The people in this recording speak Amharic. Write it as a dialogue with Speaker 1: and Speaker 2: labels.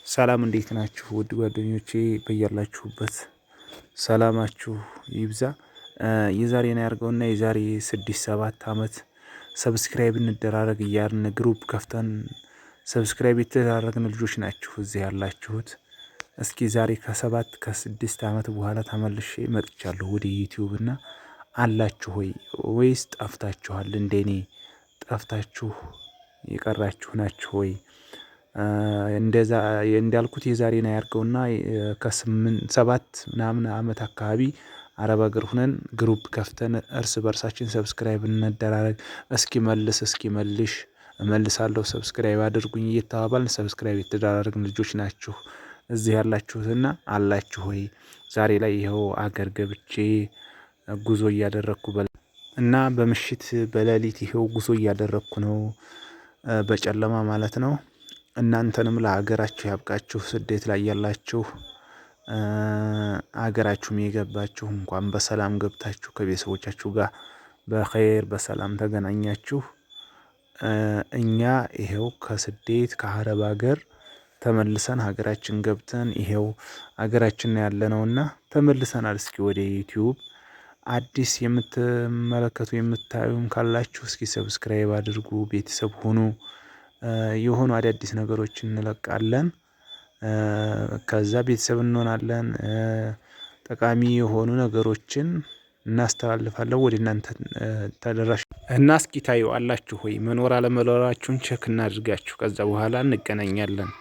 Speaker 1: ሰላም እንዴት ናችሁ? ውድ ጓደኞቼ በያላችሁበት ሰላማችሁ ይብዛ። የዛሬን ያርገውና የዛሬ 6-7 ዓመት subscribe እንደራረግ እያልን group ከፍተን subscribe የተደራረግን ልጆች ናችሁ እዚህ ያላችሁት። እስኪ ዛሬ ከ7 ከ6 ዓመት በኋላ ተመልሼ መጥቻለሁ ወደ YouTube እና አላችሁ ወይ ወይስ ጠፍታችኋል? እንደኔ ጠፍታችሁ የቀራችሁ ናችሁ ወይ? እንደዛ እንዳልኩት የዛሬን አያርገውና ከ8 7 ምናምን አመት አካባቢ አረብ ሀገር ሁነን group ከፍተን እርስ በእርሳችን subscribe እንደራረግ፣ እስኪ መልስ፣ እስኪ መልሽ፣ እመልሳለሁ subscribe አድርጉኝ እየተባባልን subscribe የተደራረግን ልጆች ናችሁ እዚህ ያላችሁትና አላችሁ ወይ? ዛሬ ላይ ይኸው አገር ገብቼ ጉዞ እያደረግኩ እና በምሽት በሌሊት ይኸው ጉዞ እያደረግኩ ነው፣ በጨለማ ማለት ነው። እናንተንም ለሀገራችሁ ያብቃችሁ። ስደት ላይ ያላችሁ፣ ሀገራችሁም የገባችሁ እንኳን በሰላም ገብታችሁ ከቤተሰቦቻችሁ ጋር በኸይር በሰላም ተገናኛችሁ። እኛ ይሄው ከስደት ከአረብ ሀገር ተመልሰን ሀገራችን ገብተን ይሄው ሀገራችን ያለነውና ተመልሰናል። እስኪ ወደ YouTube አዲስ የምትመለከቱ የምታዩም ካላችሁ እስኪ subscribe አድርጉ፣ ቤተሰብ ሁኑ። የሆኑ አዳዲስ ነገሮችን እንለቃለን። ከዛ ቤተሰብ እንሆናለን። ጠቃሚ የሆኑ ነገሮችን እናስተላልፋለን ወደ እናንተ ተደራሽ እና እስኪ ታዩ አላችሁ ወይ መኖር አለመኖራችሁን check እናድርጋችሁ። ከዛ በኋላ እንገናኛለን።